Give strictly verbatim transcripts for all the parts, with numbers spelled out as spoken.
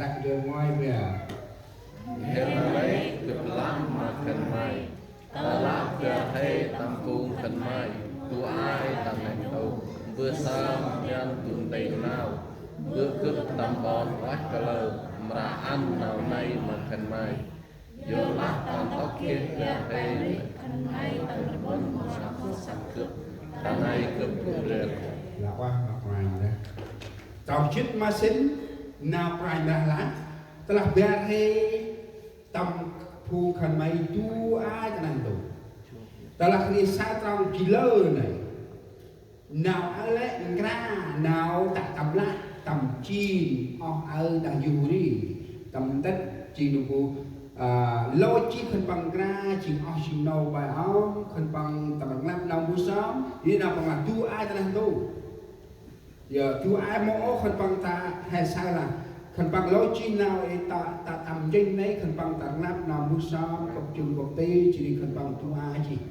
Răk ndơ ngoai bia. Hên nây gâp lah ma khân may. Tơlah bar hê tâm phung khân may du ai ta neh ntu, mbơh sơm dăn du ntil nau, mbơh gâp tâm ƀon ueh kalơ, mra ăn nau nây ma khân may. Yorlah ta ntŭk geh bar hê khân may tâm rbŭn mâu săk gâp, ta nây gâp gŭ rer. Lah ueh ma Kôranh Brah. Trong jât ma sĭn, nau Kôranh Brah lah, tơlah bar hê tâm phung khân may du ai ta neh ntu. Tơlah khân ay say trong jât lơ nây. Nau aơ lĕ nkra, nau tă tâm lah, tâm jêng, oh aơ đah yuh ri, tâm ntĭt, jêng nơm bu, a, lôch jêh khân păng nkra, jêng oh jêng nô bai ong, khân păng tâm rnglăp nau mbơh sơm, ri nau păng lah du ai ta neh ntu. Yơ, du ai mâu ôh khân păng ta he say lah, khân păng lôch jêh nau ê tă, tă tâm jêng nây, khân păng tâm rnglăp nau mbơh sơm, kŏp jŭm kŏp ti, jêh ri khân păng du ai jêh.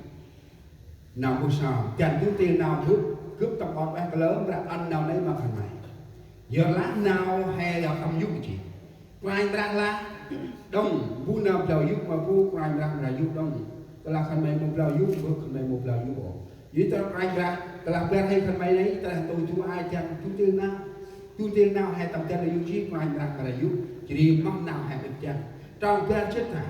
Nau mbơh sơm, dăn du ntil nau mbơh gâp tâm ƀon ueh kalơ mra ăn nau nây ma khân may. Yorlah nau he yor tâm yô̆ jêh. Kôranh Brah lah đŏng, bu nau blao yô̆ ma bu Kôranh Brah mra yô̆ đŏng. Tơlah khân may mâu blao yô̆, bu khân may mâu blao yô̆ ôh. Jêh ri tơlah Kôranh Brah, tơlah bar hê khân may nây, tơlah ntô du ai dăn du ntil nau. Du ntil nau he tâm dăn yô̆ jêh, Kôranh Brah mra yô̆. Jêh ri moh nau he ŭch dăn. Trong bar jât ta.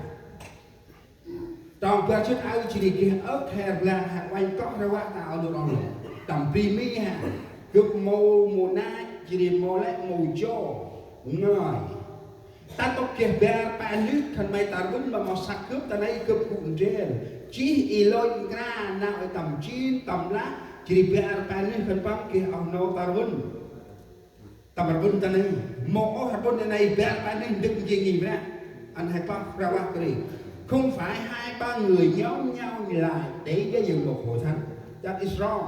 Trong bar jât aơ jêh ri geh âk he rblang he uănh koh rvă ta aơ nơh rŏng nơh. Tâm bri mi he. Gâp mâu, mâu năch, jêh ri mâu lĕ mâu jô. Ngơi. Ta ntŭk geh bar pe nuyh khân may ta rbŭn ma mâu săk gâp ta nây gâp gŭ ndrel. Jêh i lôch nkra nau ê tâm jêng, tâm lah, jêh ri bar pe nuyh khân păng geh oh nô ta rbŭn. Tâm rbŭn ta nây, mâu ôh rbŭn nây bar pe nuyh ndâk njêng ngih Brah. Ăn he pơh rvă kri. Không phải hai ba người nhóm nhau lại để gây dựng một hội thánh. Chăt Israel.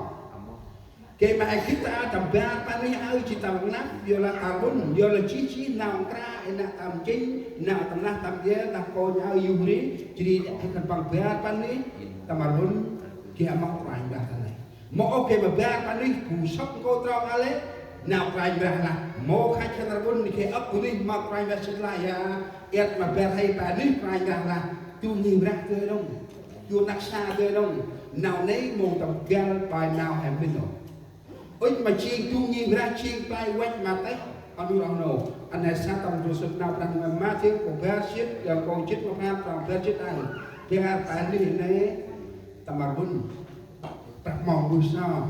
Gay ma he gĭt ta tâm bar pe nuyh aơ jêh tâm rnglăp, yorlah ta rbŭn, yorlah jêh jêh nau nkra, ê nau tâm jêng, nau tâm lah tâm yơ, nau kônh aơ yuh ri, jêh ri khân păng bar pe nuyh, tâm rbŭn, gay ma Kôranh Brah ta nây. Mâu ôh gay ma bar pe nuyh, bu sŏk nkô̆ trong aơ lĕ, nau Kôranh Brah lah, mâu khăch khân rbŭn, gay âk bu nuyh ma Kôranh Brah sĭt lah ya, iăt ma bar hê pe nuyh Kôranh Brah lah, du ngih Brah dơi đŏng, du rnăk sa dơi đŏng, nau nây mâu tâm găl ƀai nau he mĭn ôh. Ŭch ma jêng du ngih Brah jêng play văch ma têh, oh nơh rŏng nơh. Ăn he sa tâm du sŭt nau Brah Ndu Mathiơ, kô̆ bar jât, ya kô̆ jât ma pham, trong bar jât aơ. Bar pe nuyh nây, tâm rbŭn. Prăp mông mbơh sơm.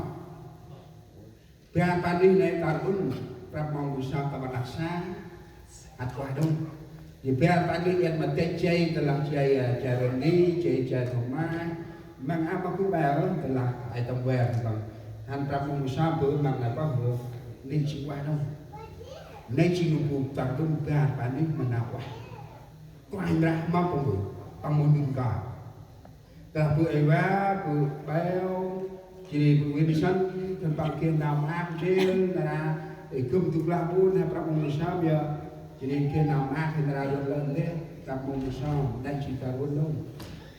Bar pe nuyh nây tâm rbŭn. Prăp mông mbơh sơm tâm rnăk sa. Ăt ueh đŏng. Jêh bar pe nuyh iăt ma têh jay, tơlah jay, a, jay Rôni, jay, jay Thôma. Măng ăp ma gŭ ƀă, tơlah ay tâm bar, tơlah. Hăn prăp mông mbơh sơm bơh, măng ăp ma gŭ. Nây jêng ueh đŏng. Nây jêng nơm bu ta rbŭn bar pe nuyh ma nau ueh. Kôranh Brah mâu păng bơh, păng mâu nuyh ka. Tơlah bơ̆ Êva, bơ̆ Beo, jêh ri bơ̆ Vincent, khân păng geh nau maak ndrel, nar aơ, ê, gŭm du glah ƀon, he prăp mông mbơh sơm ya. Jêh ri geh nau maak, he nar aơ lŏn lĕ ndeh, prăp mông mbơh sơm, nây jêng ta rbŭn đŏng.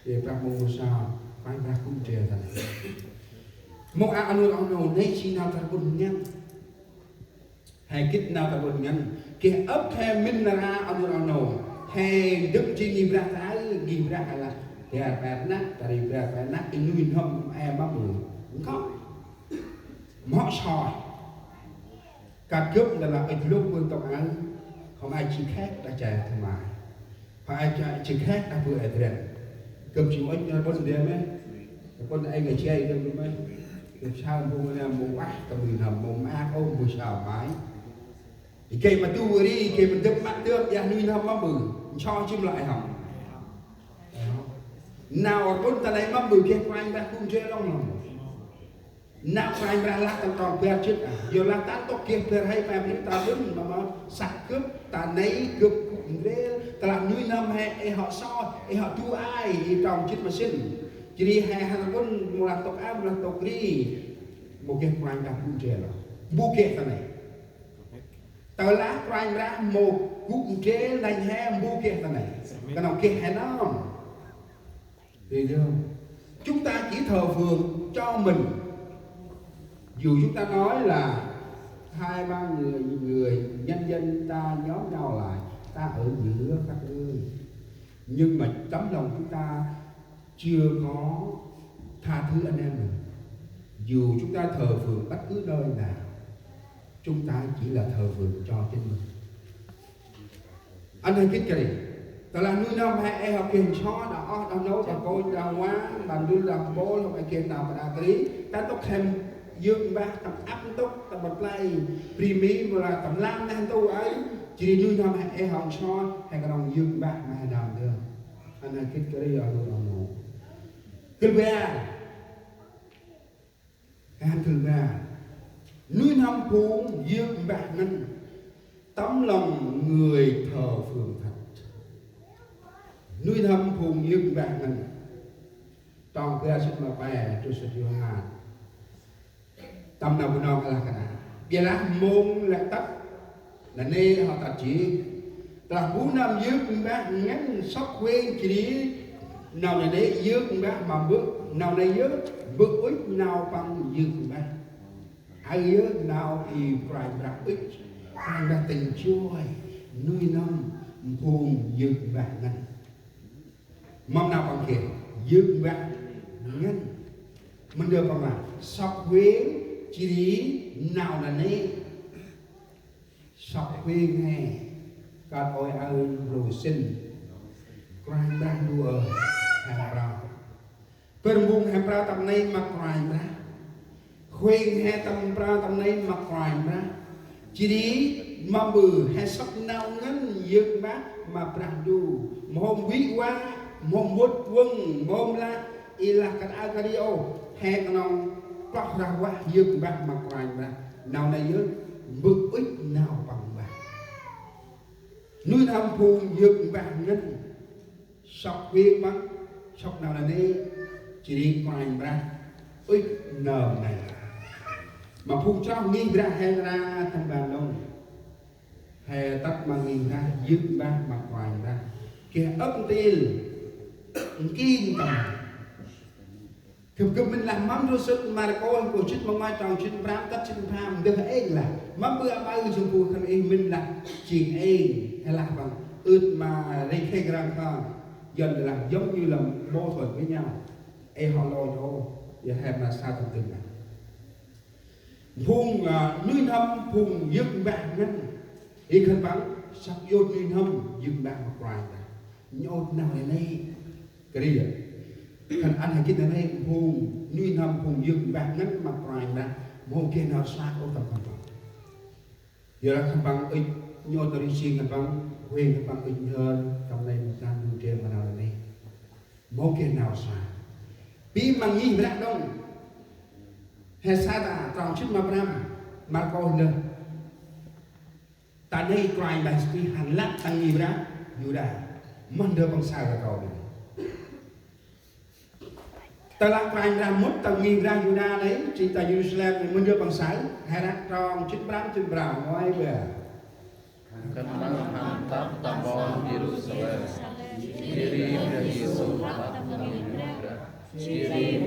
Ê, prăp mông mbơh sơm, Kôranh Brah gŭ ndrel ta nây. Mâu a oh nơh rŏng nơh, nây jêng nau ta rbŭn ngăn. He gĭt nau ta ƀon ngăn. Geh âk he mĭn nar aơ oh nơh rŏng nơh. He ndâk jêng ngih Brah ta aơ, ngih Brah aơ lah. Bar pe rnăk, ta ri bar pe rnăk, i nuih n'hâm e mâm ƀư. Nkŏ. Mhŏ soi. Kăt gâp nar aơ ŭch lôk bơh ntŭk aơ. Khân ay jêng khek đah jay Thôma. Khân ay jêng khek đah bơ̆ Adrian. Gâp jêng ŭch nau ƀon ndrel mê. Ƀon ay ngă jay gâp mê. Gâp saơ mpômpa nê mâu ueh tâm nuih n'hâm mâu maak ôh mbơh sơm may. I gay ma du ri, i gay ma dơm măt dơm, yah nuih n'hâm mâm ƀư. Nso jêng lơi hŏm. Nau ƀon ta nây mâm ƀư geh Kôranh Brah gŭ ndrel đŏng mâm. Nau Kôranh Brah lah tâm trong bar jât a. Yorlah ta ntŭk geh bar hê pe nuyh ta ƀon ma mâu săk gâp ta nây gâp gŭ ndrel. Tơlah nuih n'hâm he, ê hŏ soi, ê hŏ du ai, i trong jât ma sĭn. Jêh ri he hăn ƀon mâu lah ntŭk a, mâu lah ntŭk ri. Mâu geh Kôranh Brah gŭ ndrel. Mbu geh ta nây. Tơlah Kôranh Brah mâu gŭ ndrel nây he mbu geh ta nây. Kơnơ̆ng geh he nơm. Thì không? Chúng ta chỉ thờ phượng cho mình. Dù chúng ta nói là hai ba người, người nhân dân ta nhóm nhau lại, ở giữa các nơi. Nhưng mà tấm lòng chúng ta chưa có tha thứ anh em mình. Dù chúng ta thờ phượng bất cứ nơi nào, chúng ta chỉ là thờ phượng cho chính mình. Ăn hê gĭt kơt ri. Tơlah nuih n'hâm hê ê hŏ geh nsoh đah oh đah nô, đah kônh đah wa, đah ndŭl đah mpôl, hŏ ê geh nau mra kri, ta ntŭk hê yơk mbah tâm ăp ntŭk tâm play bri mi, mâu lah tâm lam neh ntu aơ, jêh ri nuih n'hâm hê ê hŏ nsoh, hê knŏng yơk mbah ma hê nơm dơm. Ăn hê gĭt kơt ri oh nô oh nô. Gĭt bar. Hê hăn gĭt bar. Nuih n'hâm phung yơk mbah ngăn. Tấm lòng người thờ phượng thật. Nuih n'hâm phung yơk mbah ngăn. Trong bar sĭt ma pe, trong sĭt Yôhan. Tâm nau Bunong lah kơt nây. Ƀiălah mông lĕ tât nanê̆ hŏ tât jêh. Tơlah bu nơm yơk mbah ngăn sŏk huêng jêh ri nau nanê̆ yơk mbah ma bơ̆, nau nanê̆ yơk bơ̆ ŭch nau păng yơk mbah. Aơ yơh nau i Kôranh Brah ŭch, Kôranh Brah tĭng joi nuih n'hâm phung yơk mbah ngăn. Mâm nau păng geh, yơk mbah ngăn. Mân dơi păng lah sŏk huêng jêh ri nau nanê̆. Sŏk huêng hê, kơt ôi aơ, rô sĭn. Kôranh Brah Ndu ơ, hê mprơ. Bâr mbung hê mprơ tâm nây ma Kôranh Brah. Huêng hê tâm mprơ tâm nây ma Kôranh Brah. Jêh ri mâm ƀư hê sŏk nau ngăn yơk mbah ma Brah Ndu. Mhôm vĭ va, mhôm mŭt vâng, mhôm lah i lah kơt aơ kơt ri ôh, hê knŏng kloh rah vah yơk mbah ma Kôranh Brah. Nau nanê̆ yơh bơ̆ ŭch nau păng mbah. Nuih n'hâm phung yơk mbah ngăn. Sŏk huêng păng, sŏk nau nanê̆, jêh ri Kôranh Brah ŭch nơm nây. Ma phung chroh ngih Brah hê nar aơ tâm ban lŏng. Hê tât ma ngih Brah, yơk mbah ma Kôranh Brah. Geh âk ntil, nking tâm. Gâp gâp mĭn lah mâm trong sĭt Markôs, nkô̆ jât ma nguay, trong jât prăm tât jât prăm, ndơ êng lah. Mâm ƀư aƀaơ jêng bu khân êng mĭn lah jêng êng, hê lah păng ưt ma rêh khêng răng khân. Yơn lah giống như là mâu thuẫn với nhau. Ê hŏ lôch ôh, ya hê ma sa tâm tưng lah. Phung, a, nuih n'hâm phung yơk mbah ngăn. Ê khân păng, sŏk iôt nuih n'hâm yơk mbah ma Kôranh Brah. Nhôt nau nanê̆. Kơt ri yơh. Khân ăn hê gĭt nanê̆ phung nuih n'hâm phung yơk mbah ngăn ma Kôranh Brah. Mâu geh nau sa ôh tâm khân păng. Yor lah khân păng ŭch nhôt nau ri sing khân păng, huêng khân păng ŭch nhhơr, tâm nây mâu geh nau nanê̆. Mâu geh nau sa. Bi ma ngih Brah đŏng. Hê sa ta trong jât ma prăm, Markôs nơh. Ta nây Kôranh Brah Yêsu hăn lăp ta ngih Brah Yuđa. Mân dơi păng saơ ta trôm. Tơlah Kôranh Brah mŭt ta ngih Brah Yuđa nây, jêh ta Yêrusalem nây, mân dơi păng saơ, hê răk trong jât prăm, jât prăm, nguay ƀă. Khân păng hăn tât ta ƀon Yêrusalem. Jêh ri Brah Yêsu răk ta ngih Brah. Jêh ri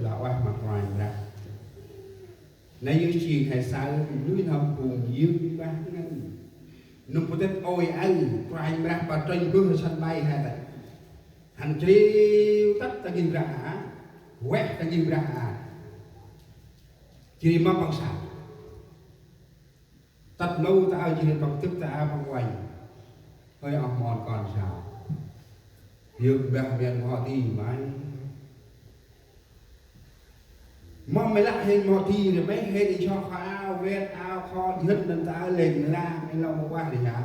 Lah ueh ma Kôranh Brah. Nây yơh jêng hê saơ nuih n'hâm phung yơk mbah ngăn. Nâm pô tât ôi aơ, Kôranh Brah pă trênh bơh săn bay hê tât. Hăn jriu tât ta ngih Brah a, ueh ta ngih Brah a. Jêh ri mâm păng saơ. Tât nô ta aơ jêh ri păng tât ta aơ păng uănh. Hơi oh mon kon sau. Yơk mbah miên mâu di may. Mâm may lah hên mâu di ri may hên i so kho ao, vet ao kho jhĭt năn ta aơ lêng lang, ê lŏng mâu ueh ri hă.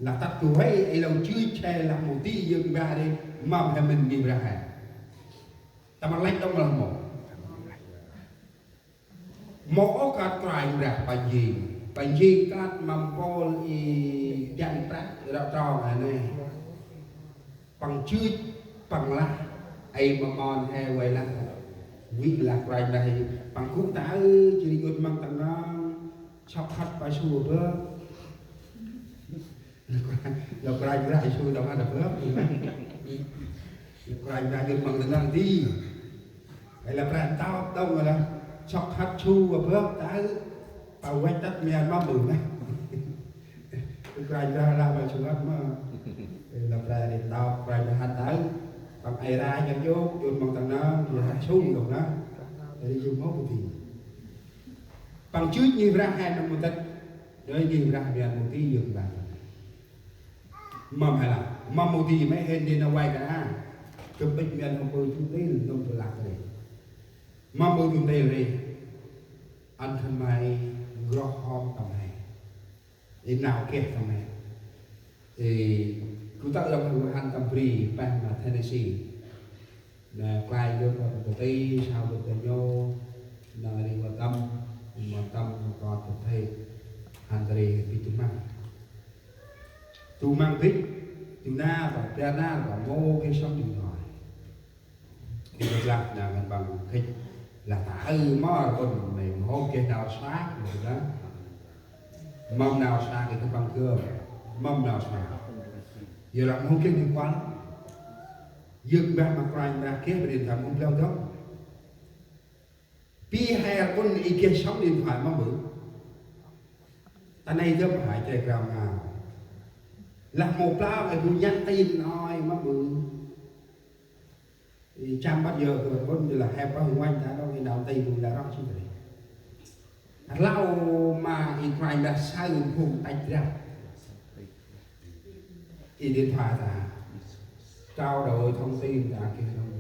Lah tât tu hơi, ê lŏng chưch hê lah mâu di yơk mbah ri, mâm hê mĭn ngih Brah hê. Ta ma lăch đŏng lah mâu. Mâu ôh kơt Kôranh Brah pă jêng. Pă jêng kơt ma mpôl i Jan Prăk rŏ trong a nê. Păng chưch, păng lah. Ê ma mon he vay lah. Vĭ lah Kôranh Brah. Păng gŭ ta aơ, jêh ri gŭ măng ta nơm. Sŏk hăt pă sua bơh. Lŏ Kôranh Brah Yêsu tâm hăn aƀaơ. Lŏ Kôranh Brah Yêsu măng tơnăng di. Ê, lŏ Brah Ndu đŏng lah sŏk hăt su aƀaơ ta ư. Păng văch tât mian ma ƀư nê. Kôranh Brah lah ma su hăt ma. Ê, lŏ Brah Ndu, Kôranh Brah hăn ta ư. Păng ê rai nhăn yôk, yôk măng tơnăng, yôk hăt su đŏng lah. Ê, yôk mâu ƀư di. Păng jŭt ngih Brah hên nâm mâu tât. Dơi ngih Brah mian mâu di yơk Brah. Mâm hê lah, mâm mâu di mê hên di nau vay ka a. Gâp ŭch mian hông pơ jŭ ntil nâm pơ lah kơt ri. Mâm pơ jŭ ntil ri. Ăn khân may n'groh hŏm tâm hê. Ê, nau geh tâm hê. Ê, gŭ tơ̆ lăm hăn tâm bri pah ma Tennessee. Nê, klai yơk ma tơ ti, sau yơk tơ nhô, nê ri ma tâm, ma tâm ma kon tơ thê, hăn tơ ri bi tu măng. Tu măng bĭch, tu nar, tu nar, tu mô geh sŏng điện thoại. Geh lah nê ngăn păng khĭch, lah ta ư mơ rơ̆ ŭn nê, mâu geh nau săk, mâu geh nau săk, geh tâm păng gơm, mâm nau săk. Yơk lah mâu geh nê kuăl. Yơk Brah ma Kôranh Brah geh bri ta mâu blau dŏng. Bi hê rơ̆ ŭn i geh sŏng điện thoại ma ƀư. Ta nây dơm hê che krao ngao. Lah mâu blau ê bu nhắn tin ơi ma ƀư. I chăm băt yơk rơ̆ ŭn lah hê pơh ngoanh ta đŏng i nau nti ƀư lah rŏ chi ri. Rlau ma i Kôranh Brah saơ phung tăch drăp. I điện thoại ta. Trao đổi thông tin ta geh đŏng.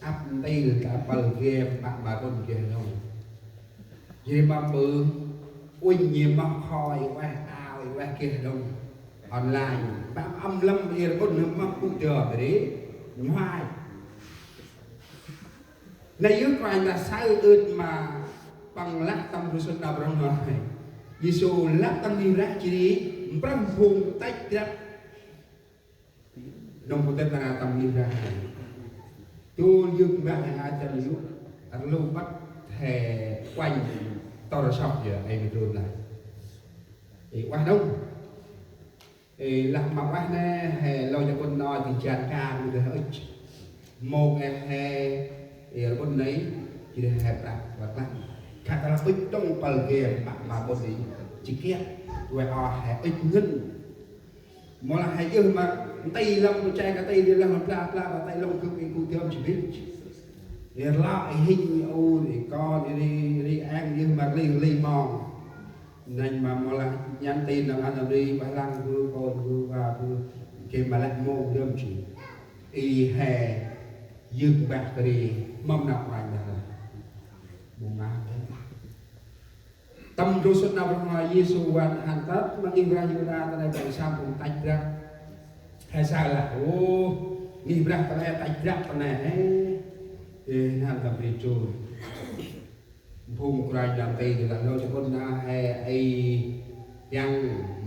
Ăp ntil ta păl game pă ma rŭn geh đŏng. Yê ma ƀư, uănh yê ma khoi ueh ao ueh geh đŏng. Online. Pă ăm lăm yê rŭn ma bu dơ bri. Nhuai. Nê yơk Kôranh Brah saơ ưt ma păng lah tâm rŭ sŭt năp rŏng nơh. Yêsu lah tâm ngih Brah jêh ri mprơh phung tăch drăp. Nông pô têt nara tâm ngih Brah. Tôl yơk Brah nê a chân yŭ. Rlu băt he kuănh tôr sŏk yơ, ê mê trôn lah. Ê, uah nông. Ê, lah ma uah nê, he lô jơ ƀŭn nô jêng jan kan mâu geh ŭch. Mâu geh he, ê, ƀŭn nây, jêh ri he prăp, prăp lah. Kha ta lah ŭch tông păl gem, ma, ma ƀŭn nây, jêh kiăt, ueh o he ŭch ngăn. Mâu lah he yơh ma, nti lăm, bu chai ka ti, di lăm, pla, pla, pla, ti lông gâp, ê, gŭ dơm jêh bĭch. Ê, rlau, ê, hinh, ê, ur, ê, kon, ê, ri, ri, ang, yơh ma, ri, ri, mong. Nây ma mâu lah nhắn tin nâm ăn ri, bah lăng gŭ, kon gŭ, ba gŭ. Geh ma lĕ mâu dơm jêh. I he, yơk bah kri, mâm năp uanh dah lah. Mâu ma. Tâm rŭ sŭt năp rŏng nơh Yêsu văng hăn tât, ma ngih Brah Yuđa ta nê păng săm phung tăch drăp. He saơ lah, ô, ngih Brah ta nê tăch drăp ta nê, ê. Ê, hăn tâm bri trôn. Phung kôranh nơm ti jêh lah lô jơ ƀŭn nơh he ê piăng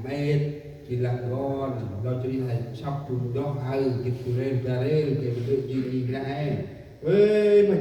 mĭt jêh lah gon, lô jơ ri he sŏk tu doh aơ, jêh tu rêl ba rêl, jêh ri jêh ri he. Ê, ma